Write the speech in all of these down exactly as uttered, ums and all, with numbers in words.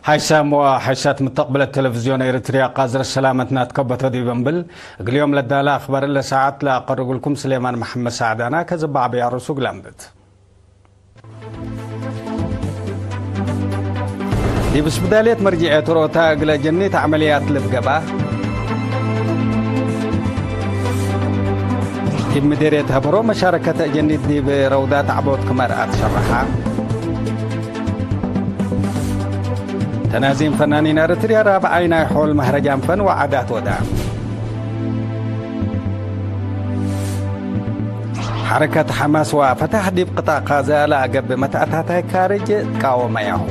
ሓይሳም ወሓይሳት ምተቅብለት ቴሌቪዝዮን ኤረትርያ ቃዝር ሰላመትና ትከበቶ ዲብ እንብል፣ እግል ዮም ለዳለ አክባር እለ ሰዓት ለአቀርብልኩም ስሌማን መሐመድ ሳዕዳና ከዝባዕ ብያሩሱ ግላምብት። ዲብ ስብዳልየት መርጅዔት ሮታ እግለ ጀኒት ዐመልያት ልብ ገብአ። ዲብ ምዴርየት ሀበሮ መሻረከት ጀኒት ዲብ ረውዳት ዐቦት ክመ ረአት ሸረሐ። ተናዚም ፈናኒን ኤረትርያ ራብዓይ ናይ ሖል መህረጃን ፈን ወዓዳት ወዳ። ሐረከት ሐማስ ወፈታሕ ዲብ ቅጣዕ ቃዛ ለአገብእ መትአታታይ ካርጅ ትቃወመያሁ።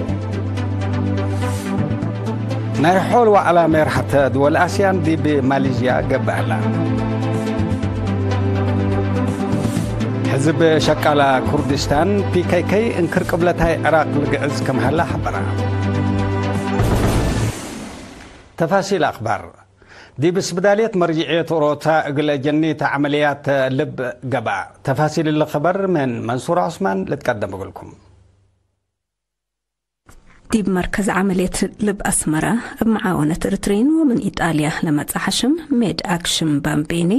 ናይ ሖል ወዐላ ሜርሐተ ድወል አስያን ዲብ ማሊዝያ ገብአላ። ሕዝብ ሸቃላ ኩርድስታን፣ ፒ ኬ ኬ፣ እንክር ቅብለታይ ዕራቅ ልግዕዝ ክም ሀላ ሐበራ። ተፋሲል አክባር። ዲብ ስብዳልየት መርጅዕየት ኦሮታ እግል ጀኒት ዐመልያት ልብ ገብአ። ተፋሲል እሊ ኸበር ምን መንሱር ዑስማን ልትቀደም እግልኩም። ዲብ መርከዝ ዐመልየት ልብ አስመረ፣ እብ መዓወነት ኤሪትሪን ወምን ኢጣልያ ለመጽአ ሐሽም ሜድ አክሽን ባምቢኒ፣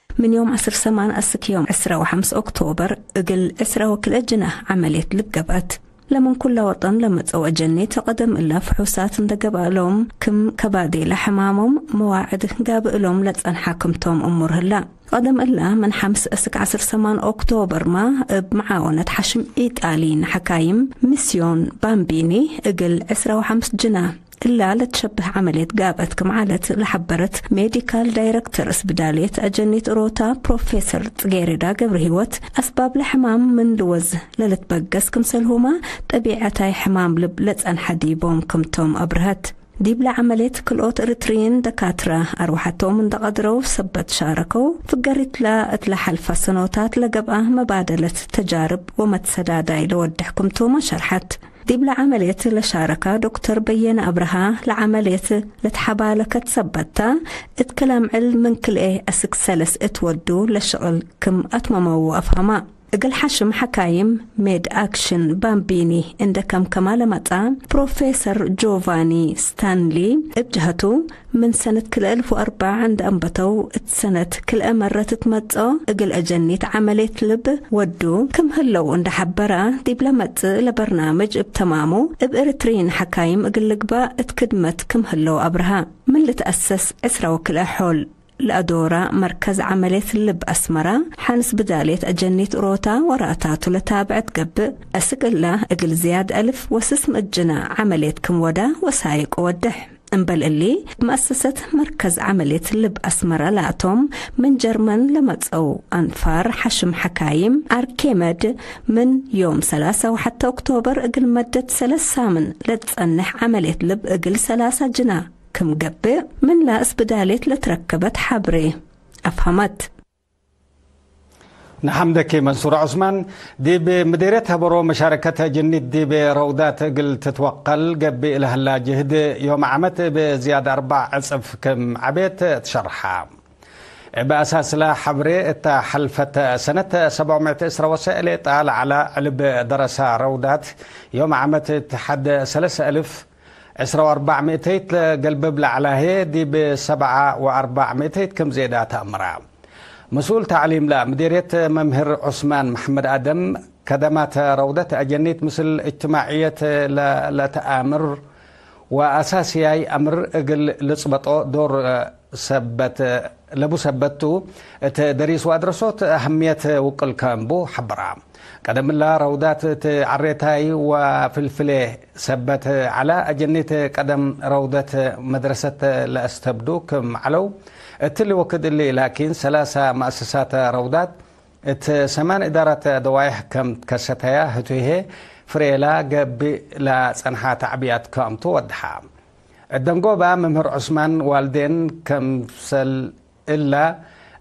ምን ዮም ዐስር ሰማን አስክ ዮም ዕስረ ወሐምስ ኦክቶበር እግል ዕስረ ወክልኤ ጅናህ ዐመልየት ልብ ገብአት። ለምን ኩለ ወጠን ለመጽአው አጀኒት ቀደም እለ ፍሑሳት እንደ ገብአ እሎም፣ ክም ከባዴ ለሕማሞም መዋዕድ ጋብእ እሎም ለጸንሐ ክምቶም እሙር ህላ። ቀደም እለ ምን ሐምስ እስክ ዐስር ሰማን ኦክቶበርመ እብ መዓወነት ሐሽም ኢጣሊን ሐካይም ሚስዮን ባምቢኒ እግል ዕስራ ወሐምስ ጅና እላ ለትሸብህ ዐመልየት ጋብአት ክም ዐለት ለሐበረት ሜዲካል ዳይረክተር እስብዳልየት አጀኒት ሮታ ፕሮፌሰር ጽጌሬዳ ገብረሂወት፣ አስባብ ለሕማም ምን ልወዝ ለልትበገስ ክምሰልሁመ፣ ጠቢዐታይ ሕማም ልብ ለጸንሐ ዲቦም ክምቶም አብርሀት። ዲብለ ዐመልየት ክልኦት ኤሪትርይን ደካትረ አርወሐቶም እንደ ቀድረው ሰበት ሻረከው፣ ፍገሪትለ እትለ ሐልፈ ሰኖታት ለገብአ መባደለት ተጃርብ ወመትሰዳዳይ ለወድሕ ክምቱመ ሸርሐት። ዲብለ ዐመልየት ለሻረካ ዶክተር በየነ አብርሃ፣ ለዐመልየት ለትሐባለከት ሰበት ተ፣ እት ክለ ምዕል ምን ክልኤ አስክ ሰለስ እት ወዱ ለሽቅል ክም አትመመው አፍሀማ። እግል ሐሽም ሐካይም ሜድ አክሽን ባምቢኒ እንደ ከምከማ ለመጽአ ፕሮፌሰር ጆቫኒ ስታንሊ እብ ጀሀቱ፣ ምን ሰነት ክልኤ እልፍ ወአርበዕ እንደ አንበተው እት ሰነት ክልኤ መረት ትመጽኦ እግል አጀኒት ዐመልየት ልብ ወዱ ክም ህለው እንደ ሐበረ፣ ዲብ ለመጽእ ለበርናምጅ እብ ተማሙ እብ ኤሪትሪን ሐካይም እግል ልግባእ እት ክድመት ክም ህለው አብርሀ። ምን ልትአሰስ ዕስራ ወክልኤ ሖል ለአዶራ መርከዝ ዐመልየት ልብ አስመረ፣ ሐንስ ብዳልየት አጀኒት ሮታ ወራእታቱ ለታብዐት ገብእ፣ አስክ እለ እግል ዝያድ አልፍ ወስስ ምእት ጅና ዐመልየት ክም ወደ ወሳይቅ ወድሕ። እምበል እሊ፣ መአሰሰት መርከዝ ዐመልየት ልብ አስመረ ላቶም ምን ጀርመን ለመጽአው አንፋር ሐሽም ሐካይም አርኬመድ ምን ዮም ሰላሳ ወሐተ ኦክቶበር እግል መደት ሰለስ ሳምን ለትጸንሕ ዐመልየት ልብ እግል ሰላሳ ጅና ክም ገብእ፣ ምን ለእስብዳሌት ለትረከበት ሐብሬ አፍሀመት። ነሐምደኪ መንሱር ዑስማን። ዲብ ምዴርየት ሀበሮ መሻረከት ጅኒት ዲብ ረውዳት እግል ትትወቀል ገብእ ለሀላ ጅህድ፣ ዮም ዓመት እብ ዝያድ አርበዕ ዕጽፍ ክም ዐቤት ትሸርሐ። እብ አሳስለ ሐብሬ፣ እተ ሐልፈት ሰነት ሰብዕ ምእት ዕስራ ወሰለሰ ሌጣ ለዐለ ዕልብ ደረሳ ረውዳት፣ ዮም ዓመት እት ሐድ ሰለሰ አልፍ ዕስራ ወአርበዕ ምእተይት ለገልብብ ለዐለ ህዬ፣ ዲብ ሰብዓ ወአርበዕ ምእተይት ክም ዜዳ ተአምራ። መስኡል ተዕሊም ለምዴርየት መምህር ዑስማን መሐመድ አደም፣ ከደማት ረውደት አጀኒት ምስል እጅትማዕየት ለ-፣ ለተአምር ወአሳስያይ አምር እግል ልጽበጦ ዶር ሰበት ለቡ ሰበት ቱ፣ እት ደሪስ ወአድረሶት አህምየት ውቅል ከእንቡ ሐበራ። ቀደም እላ ረውዳት እት ዐሬታይ ወፍልፍሌ ሰበት ዐለ፣ አጀኒት ቀደም ረውደት መድረሰት ለአስተብዱ ክም ዐለው፣ እትሊ ወክድ እሊ ላኪን ሰላሳ መአሰሳት ረውዳት እት ሰማን እዳራት ደዋይሕ ከም ትከሰተያ ህቱ ህዬ፣ ፍሬላ ገብእ ለጸንሐ ተዕብያት ከእምቱ ወድሐ። እት ደንጎባ መምህር ዑስማን ዋልዴን ከምሰል እላ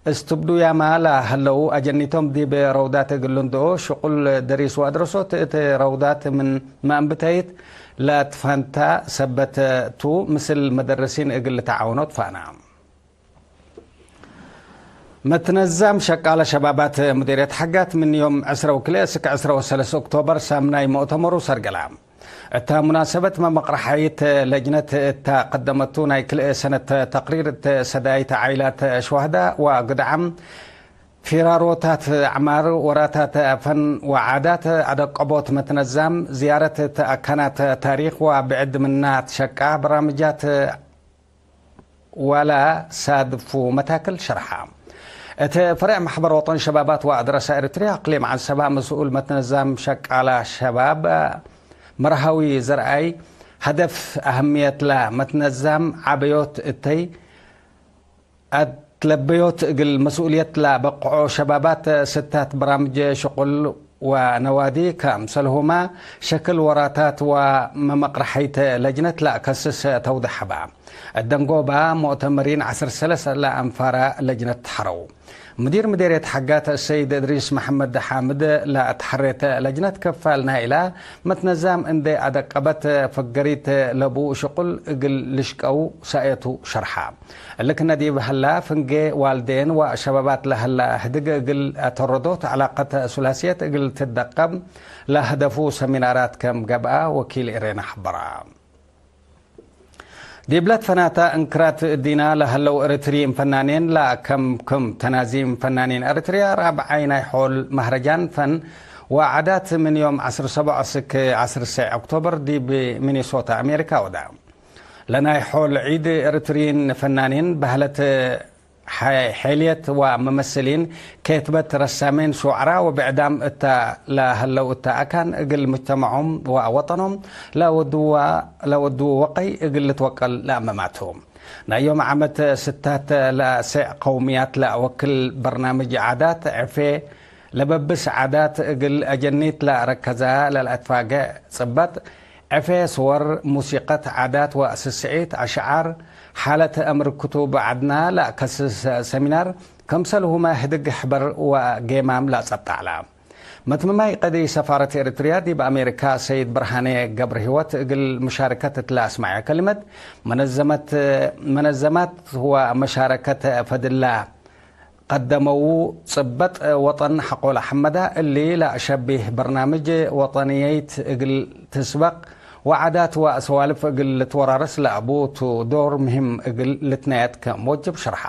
እስትብዱያማ ለሀለው አጀኒቶም ዲብ ረውዳት እግል ልንድኦ ሽቁል ደሪስ ወአድረሶት እት ረውዳት ምን መአንብተይት ለትፈንታ ሰበት ቱ፣ ምስል መደረሲን እግል ልተዓወኖት ፋና። መትነዛም ሸቃለ ሸባባት ሙዲርየት ሐጋት ምን ዮም ዕስራ ወክልኤ እስክ ዕስራ ወሰለስ ኦክቶበር ሳምናይ ሙእተመሩ ሰርገላ። እተ ሙናሰበት መመቅረሐይት ለጅነት እተ ቀደመቱ ናይ ክልኤ ሰነት ተቅሪር እተ ሰዳይት ዓይላት ሸዋህዳ ወግድዓም ፊራሮታት አዕማር ወራታት ፈን ወዓዳት አደቀቦት መትነዛም ዝያረት እተ አካናት ታሪክ ወብዕድ ምና ትሸቃ በራምጃት ዋላ ሳድፉ መታክል ሸርሓ። እት ፈሬዕ ማሕበር ወጠን ሸባባት ወአድረሳ ኤሪትርያ አቅሊም ዐንሰባ መስኡል መትነዛም ሸቃላ ሸባብ መርሃዊ ዘርአይ ሀደፍ አህምየትላ መትነዛም ዓበዮት እተይ አትለበዮት እግል መስኡልየት ለበቅዖ ሸባባት ስታት በራምጅ ሽቁል ወነዋዲ ከምሰልሁመ ሸክል ወራታት ወመመቅረሐይት ለጅነት ለአከስስ ተውደሐ በ። እት ደንጎባ ሙእተመሪን ዐስር ሰለስ ለአንፋረ ለጅነት ተሐረው። ምዲር ምዴርየት ሐጋት ሰይድ እድሪስ መሐመድ ሓምድ ለአትሐሬት ለጅነት ክፋል ናይላ መትነዛም እንዴ አደቀበት ፈገሪት ለቡ ሽቁል እግል ልሽቀው ሳኤቱ ሸርሐ። እሊ ክነ ዲብ ሀላ፣ ፍንጌ ዋልዴን ወሸባባት ለሀላ ህድግ እግል አተረዶት ዐላቀት ሱላስየት እግል ትደቀብ ለሀደፉ ሰሚናራት ከም ገብአ ወኪል ኤሬና ሐበረ። ዲብለ ትፈናተ እንክራት ዲና ለሀለው ኤሪትርዪን ፈናኔን ለአከም ክም ተናዚም ፈናኔን ኤሪትርያ ራብዓይ ናይ ሖል መህረጃን ፈን ወዓዳት ምን ዮም ዐስር ሰቦዕ እስክ ዐስር ሰዕ ኦክቶበር ዲብ ሚኒሶታ አሜሪካ ወዳ። ለናይ ሖል ዒድ ኤሪትርዪን ፈናኒን፣ በህለት፣ ሐ-፣ ሐልየት ወመመስሊን፣ ኬትበት፣ ረሳሜን፣ ሹዐራ ወብዕዳም እተ ለሀለው እተ አካን እግል ሙጅተመዖም ወወጠኖም ለወድዋ-፣ ለወድዉ ወቀይ እግል ልትወቀል ለአመማቱ። ናይ ዮም ዓመት ስታት ለአሴዕ ቀውምያት ለአወክል በርናምጅ ዓዳት ዕፌ ለበብስ ዓዳት እግል አጀኒት ለአረከዘ ለልአትፋገዕ ጽበጥ፣ ዕፌ፣ ስወር፣ ሙሲቀት ዓዳት ወስስዒት፣ አሽዓር፣ ሓለት አምር ክቱብ ዐድና ለአከስስ ሰሚናር፣ ከምሰልሁመ ህድግ ሕበር ወጌማም ለአጸብጥ ዐለ። መትምማይ ቀዲ ሰፋረት ኤሪትርያ ዲብ አሜሪካ ሰይድ ብርሃኔ ገብረሂወት እግል ሙሻርከት እትለ አስመዐ ከሊመት፣ መነዘመት፣ መነዘማት ወመሻረከት ፈድላ ቀደመዉ ጽበጥ ወጠን ሐቆለ ሐመዳ እሊ ለአሸቢህ በርናምጅ ወጠንየይት እግል ትስበቅ ወዓዳት ወአሰዋልፍ እግል ልትወራረስ ለአቡ ቱ ዶር ምህም እግል ልትነየት ከም ወጅብ ሸርሐ።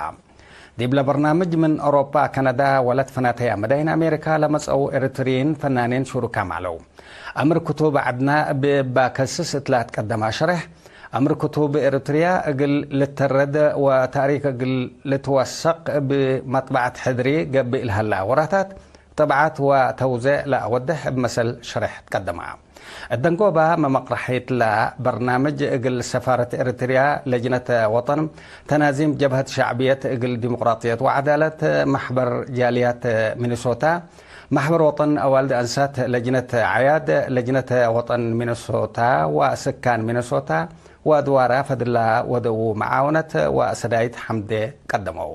ዲብለ በርናምጅ ምን አውሮፓ፣ ከነዳ ወለት ፈናተያ መዳይን አሜሪካ ለመጽአው ኤሪትርዪን ፈናኔን ሹሩካም ዐለው። አምር ክቱብ ዐድና እብ እባ ከስስ እትለ አትቀደማ ሸሬሕ፣ አምር ክቱብ ኤሪትርያ እግል ልተረድ ወታሪክ እግል ልትወሰቅ እብ መጥበዐት ሕድሪ ገብእ ለሀላ ወራታት ጥብዓት ወተውዜዕ ለአወድሕ እብ መሰል ሸሬሕ ትቀደማ። እት ደንጎባ መመቅረሒት ለበርናምጅ እግል ሰፋረት ኤሪትርያ፣ ለጅነት ወጠን፣ ተናዚም ጀብሀት ሸዕብየት እግል ዲሞቅራጥየት ወዐዳለት፣ መሕበር ጃልያት ሚኒሶታ፣ መሕበር ወጠን አዋልድ አንሳት፣ ለጅነት ዐያድ፣ ለጅነት ወጠን ሚነሶታ ወስካን ሚነሶታ ወአድዋራ ፈድላ ወደዉ መዓውነት ወሰዳይት ሐምዴ ቀደመው።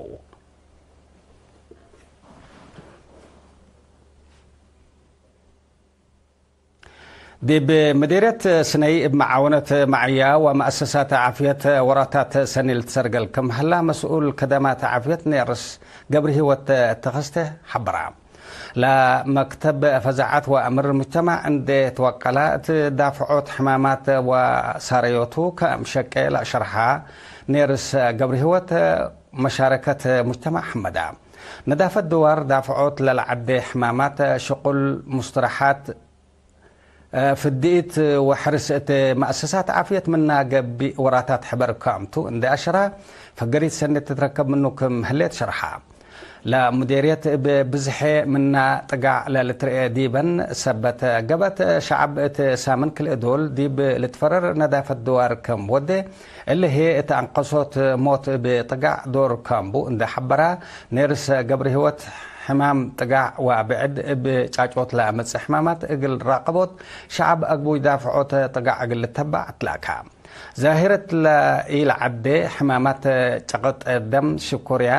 ዲብ ምዴርየት ስነይ እብ መዓውነት መዕያ ወመአሰሳት ዓፍየት ወራታት ሰኒ ልትሰርገል ክም ሀላ መስኡል ከደማት ዓፍየት ኔርስ ገብረሂወት ተኸስተ ሐበራ። ለመክተብ ፈዛዐት ወአምር ሙጅተማዕ እንዴ ትወቀላ፣ እት ዳፍዖት ሕማማት ወሳረዮቱ ከም ሸቄ ለሸርሐ ኔርስ ገብረሂወት፣ መሻረከት ሙጅተማዕ ሐመዳ። ነዳፈት ድዋር፣ ዳፍዖት ለለዐዴ ሕማማት፣ ሽቁል ሙስትረሓት፣ ፍድኢት ወሕርስ እት መአሰሳት ዓፍየት ምና ገብእ ወራታት ሕበር ክምቱ እንዴ አሸራ፣ ፈገሪት ሰኔት ትትረከብ ምኑ ክም ህሌት ሸርሐ። ለሙዴርየት እብ ብዝሐ ምና ጥጋዕ ለልትርኤ ዲበን ሰበት ገብአት፣ ሸዐብ እት ሳምን ክልኤ ዶል ዲብ ልትፈረር ነዳፈት ድዋር ክም ወዴ፣ እሊ ህዬ እት አንቀሶት ሞት እብ ጥጋዕ ዶር ክም ቡ እንዴ ሐበራ፣ ኔርስ ገብረሂወት፣ ሕማም ጥጋዕ ወብዕድ እብ ጫጮት ለአመጽእ ሕማማት እግል ራቀቦት ሸዐብ አግቡይ ዳፍዖት ጥጋዕ እግል ልተባዕ አትላካ። ዛሂረት ለኢለዐዴ ሕማማት ጨቅጥ ደም፣ ሽኮርያ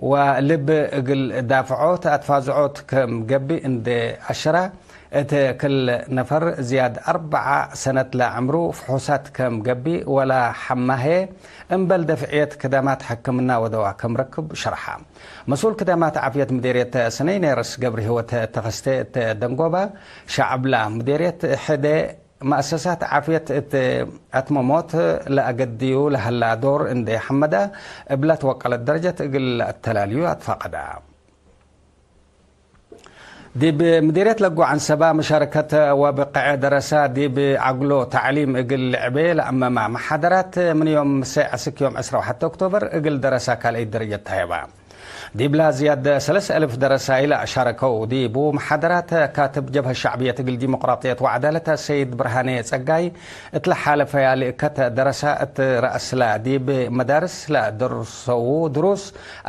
ወልብ እግል ዳፍዖት አትፋዝዖት ክም ገብእ እንዴ አሸራ፣ እት ክል ነፈር ዝያድ አርበዓ ሰነት ለዐምሩ ፍሑሳት ክም ገብእ ወለ ሐማ ህዬ እምበል ደፍዕየት ክዳማት ሕክምና ወደዋ ክም ረክብ ሸርሐ። መስኡል ክዳማት ዓፍየት ምዴርየት ስነይ ኔርስ ገብረሂወት ተኸስተ እት ደንጎባ፣ ሸዐብላ ምዴርየት ሕደ መአሰሳት ዓፍየት እት አትመሞት ለአገድዩ ለሀላ ዶር እንዴ ሐመደ፣ እብለ ትወቀለት ደረጀት እግል ለአተላልዩ አትፋቀደ። ዲብ ምዲርየት ለጎ ዐንሰባ፣ መሻረከት ወብቅዕ ደረሳ ዲብ አግሎ ተዕሊም እግል ልዕቤ ለአመማ መሓደራት፣ ምን ዮም ሰዕ አስክ ዮም ዕስራ ወሐተ ኦክቶበር እግል ደረሳ ካልአይት ደረጀት ተሀየባ። ዲብላ ዝያድ ሰለስ አልፍ ደረሳይ ለአሻረከው ዲቡ መሓደራት፣ ካትብ ጀብሀት ሸዕብየት እግል ዲሞቅራጥየት ወዐዳለት አሰይድ ብርሃኔ ጸጋይ፣ እት ለሓለፈያ ልእከት ደረሳ እት ረአስላ ዲብ መዳርስ ለደርሰዉ ድሩስ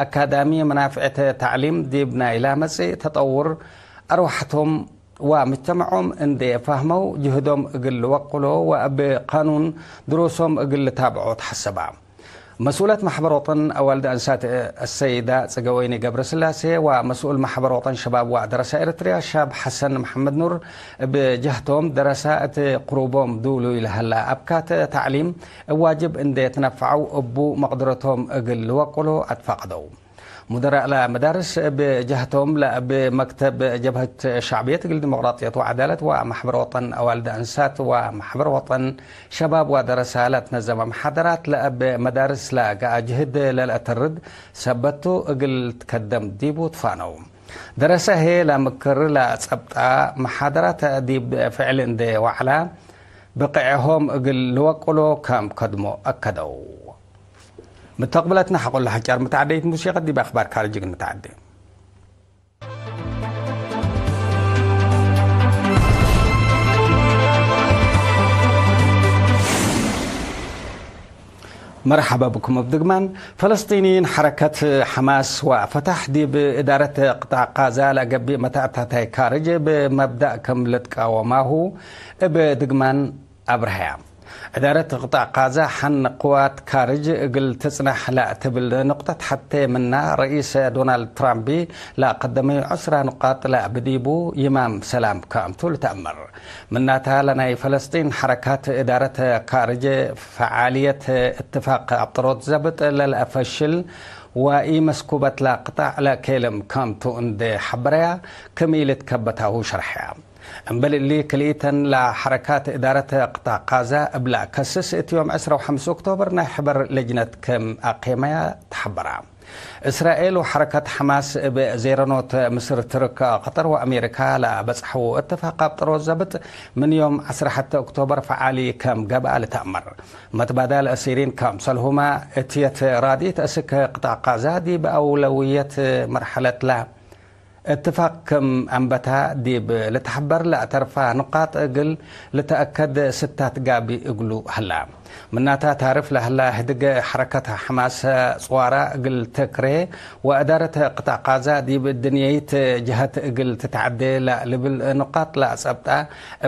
አካዳሚ መናፍዕት ተዕሊም ዲብ ናይላ መጽእ ተጠውር አርወሐቶም ወምጅተመዖም እንዴ ፋህመው ጅህዶም እግል ልወቅሎ ወእብ ቃኑን ድሩሶም እግል ልታብዖ ተሐሰባ። መስኡለት መሕበር ወጠን አዋልድ አንሳት አሰይዳ ጽገወይኒ ገብረስላሴ ወመስኡል መሕበር ወጠን ሸባብ ወደረሳ ኤረትርያ ሻብ ሐሰን መሐመድ ኑር እብ ጀህቶም፣ ደረሳ እት ቅሩቦም ዱሉይ ለሀላ አብካት ተዕሊም እብ ዋጅብ እንዴ ትነፈዐው እቡ መቅድረቶም እግል ልወቅሎ አትፋቅደው። ሙደራእ ለመዳርስ እብ ጀህቶም፣ ለእብ መክተብ ጀብሀት ሸዕብየት እግል ዲሞቅራጥየት ወዐዳለት ወመሕበር ወጠን አዋልድ አንሳት ወመሕበር ወጠን ሸባብ ወደረሳ ለትነዘመ መሓደራት ለእብ መዳርስ ለገአ ጅህድ ለልአተርድ ሰበት ቱ እግል ልትከደም ዲቡ ትፋነው። ደረሰ ህዬ ለምክር ለጸብጣ መሓደራት ዲብ ፍዕል እንዴ ወዐላ፣ ብቅዕሆም እግል ልወቅሎ ከም ከድሞ አከደው። ምተቅብለትነ ሐቆለ ሐጫር ምትዐደይት ሙሲቀት ዲብ አክባር ካርጅ እግል ንትዐዴ። መርሐበ ብኩም እብ ድግማን። ፈለስጢንይን ሐረከት ሐማስ ወፈታሕ ዲብ እዳረት ቅጣዕ ቃዛ ለገብእ መተአታታይ ካርጅ እብ መብዳእ ክም ልትቃወማሁ እብ ድግማን አብርሀያ። እዳረት ቅጣዕ ቃዛ ሐን ቅዋት ካርጅ እግል ትጽነሕ ለትብል ንቅጠት ሐቴ ምና፣ ረኢስ ዶናልድ ትራምፕ ለቀደመዩ ዕስራ ንቃጥ ለብዲቡ ይማም ሰላም ክምቱ ልትአመር። ምናታ ለናይ ፈለስጢን ሐረካት እዳረት ካርጅ ፈዓልየት እትፋቅ አብጠሮት ዘብጥ ለልአፈሽል ወኢመስኩበት ለቅጣዕ ለኬልም ክምቱ እንዴ ሐበረያ፣ ክም ኢልትከበታሁ ሸርሐያ። እምበል እሊ፣ ክልኢተን ለሐረካት እዳረት ቅጣዕ ቃዛ እብላ ከስስ እት ዮም ዕስራ ወሐምስ ኦክቶበር ናይ ሕበር ለጅነት ክም አቄመያ ተሐበራ። እስራኤል ወሐረከት ሐማስ እብ ዜረኖት ምስር ትርክ፣ ቀጠር ወአሜሪካ ለበጽሐዉ እትፋቅ አብጠሮት ዘብጥ ምን ዮም ዐስራ ሐተ ኦክቶበር ፈዓሊ ከም ገብአ ልትአመር። መትባዳል አሲሪን ከምሰልሁመ እትየት ራድኢት አስክ ቅጣዕ ቃዛ ዲብ አውለውየት መርሐለት ለ እትፋቅ ክም አንበታ ዲብ ልትሐበር ለአተርፋ ንቃጥ እግል ልትአከድ ስታት ጋቢ እግሉ ሀላ። ምናታ ታርፍ ለሀላ ህድግ ሐረከት ሐማስ ጽዋራ እግል ትክሬ ወእዳረት ቅጣዕ ቃዛ ዲብ እድንየይት ጀሀት እግል ትትዐዴ ለልብል ንቃጥ ለአጸብጣ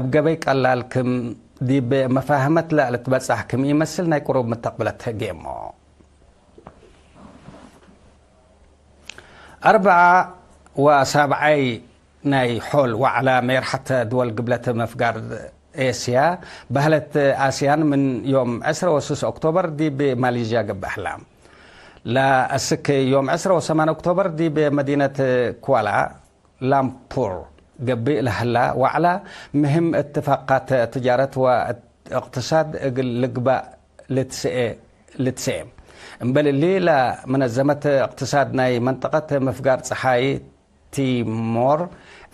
እብ ገበይ ቀላል ክም ዲብ መፋህመት ለልትበጻሕ ክም ኢመስል ናይ ቅሩብ ምተቅብለት ጌሞ። አርበዓ ወሳብዓይ ናይ ሖል ወዐላ ሜርሐት ድወል ግብለት ምፍጋር ኤስያ፣ በህለት አስያን ምን ዮም ዕስረ ወስስ ኦክቶበር ዲብ ማሌዥያ ገብእ ሀላ። ለአስክ ዮም ዕስረ ወሰማን ኦክቶበር ዲብ መዲነት ኩዋላ ላምፑር ገብእ ለሀላ ወዐላ ምህም እትፋቃት ትጃረት ወእቅትሳድ እግል ልግባእ ልትሰኤ፣ ልትሰኤ። እምበል እሊ፣ ለመነዘመት እቅትሳድ ናይ መንጠቀት ምፍጋር ጸሓይ ቲሞር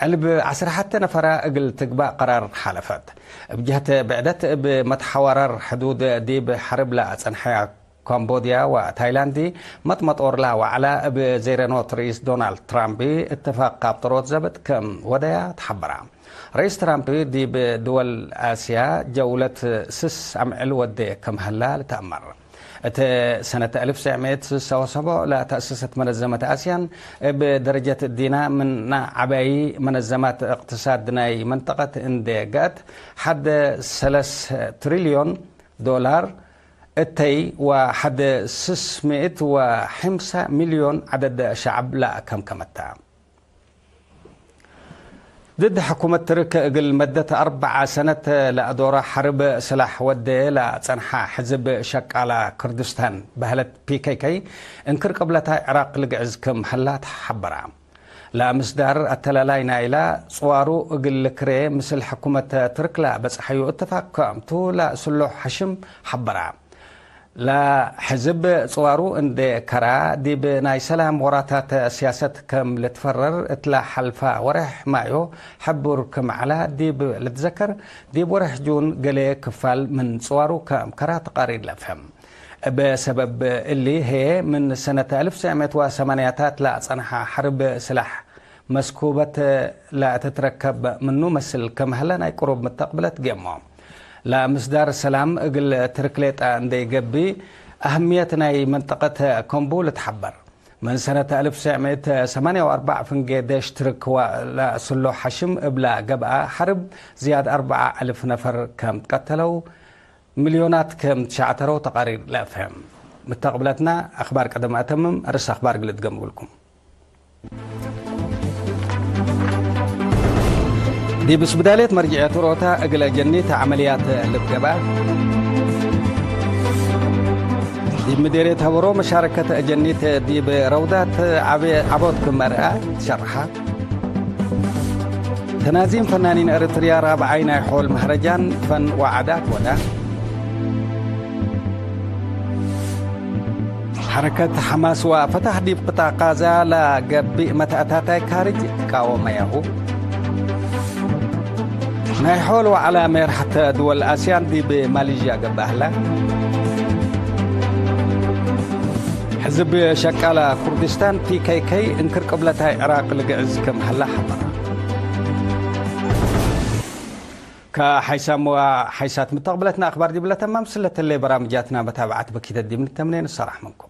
ዕልብ ዐስር ሐተ ነፈራ እግል ትግባእ ቀራር ሓለፈት። እብ ጀህት ብዕደት፣ እብ መትሐዋራር ሕዱድ ዲብ ሐርብ ለአጸንሐያ ካምቦድያ ወታይላንድ መጥመጦርላ ወዐላ እብ ዜረኖት ርኢስ ዶናልድ ትራምፕ እትፋቅ አብጠሮት ዘብጥ ክም ወደያ ተሐበራ። ርኢስ ትራምፕ ዲብ ድወል አስያ ጀውለት ስስ አምዕል ወዴ ክም ሀላ ልትአመር። እት ሰነት አልፍ ወትሰዕ ምእት ስሳ ወሰቦዕ ለተአሰሰት መነዘመት አስያን እብ ደረጀት እዲና ምን ዐበይ መነዘማት እቅትሳድ ናይ መንጠቀት እንዴ ገአት ሐደ ሰለስ ትሪልዮን ዶላር እተይ ወሐደ ስስ ምእት ወሐምሳ ሚልዮን ዐደድ ሸዐብ ለአከምከመታ። ድድ ሕኩመት ትርክ እግል መደት አርበዐ ሰነት ለአዶረ ሐርብ ስላሕ ወዴ ለጸንሐ ሕዝብ ሸቃላ ክርዱስታን በህለት ፒ ኬ ኬ እንክር ቅብለታይ ዕራቅ ልግዕዝ ክም ሀላ ተሐበራ። ለምስዳር አተላላይ ናይላ ጽዋሩ እግል ልክሬ ምስል ሕኩመት ትርክ ለበጽሐዩ እትፋቅ ክምቱ ለስሉሕ ሐሽም ሐበራ። ለሕዝብ ጽዋሩ እንዴ ከራ፣ ዲብ ናይ ሰላም ወራታት ሲያሰት ከም ልትፈረር እትለ ሐልፈ ወሬሕ ማዮ ሕቡር ክም ዐለ ዲብ ልትዘከር፣ ዲብ ወሬሕ ጁን ገሌ ክፋል ምን ጽዋሩ ከም ከራ ተቃሪር ለፍህም። እብ ሰበብ እሊ ህዬ፣ ምን ሰነት አልፍ ወትሰዕ ምእት ወሰማንያታት ለአጸንሐ ሐርብ ስላሕ መስኩበት ለትትረከብ ምኑ መስል ክም ሀለ ናይ ቅሩብ ምተቅብለት ጌሞ። ለምስዳር ሰላም እግል ትርክ ሌጠ እንዴ ገብእ፣ አህምየት ናይ መንጠቀት ከምቡ ልትሐበር። ምን ሰነት አልፍ ወትሰዕ ምእት ወሰማንያ ወአርበዕ ፍንጌ ደሽ ትርክ ወለስሉሕ ሐሽም እብለ ገብአ ሐርብ፣ ዝያድ አርበዕ አልፍ ነፈር ከም ትቀተለው፣ ሚልዮናት ከም ትሸዕተረው ተቃሪር ለአፍህም። ምተቅብለትና አክባር ቀደም አተምም፣ አርእስ አክባር እግል እድገም እግልኩም። ዲብ ስብዳልየት መርጅዕየት ሮታ እግለ ጀኒት ዐመልያት ልትገብአ። ዲብ ምዴርየት ሀበሮ መሻረከት ጀኒት ዲብ ረውዳት ዐቤ-፣ ዐቦት ክም መርአ ትሸርሐ። ተናዚም ፈናኒን ኤረትርያ ራብዓይ ናይ ሖል መህረጃን ፈን ወዓዳት ወዳ። ሐረከት ሐማስ ወፈታሕ ዲብ ቅጣዕ ቃዛ ለገብእ መትአታታይ ካርጅ ትቃወመያሁ። ናይ ሖል ወዐለ ሜርሐት ድወል አስያን ዲብ ማሌዥያ ገብአ ህለ። ሕዝብ ሸቃለ ኩርድስታን፣ ፒ ኬ ኬ፣ እንክር ቅብለታይ ዕራቅ ልግዕዝ ክም ሀለ ሐበረ። ከሐይሳም ወሐይሳት ምተቅብለትና አክባር ዲብለ ተማም፣ ስለተሌ በራምጃትና መታብዐት በኪተት ዲብ ንተምኔ ንሰራሕ ምንኩም።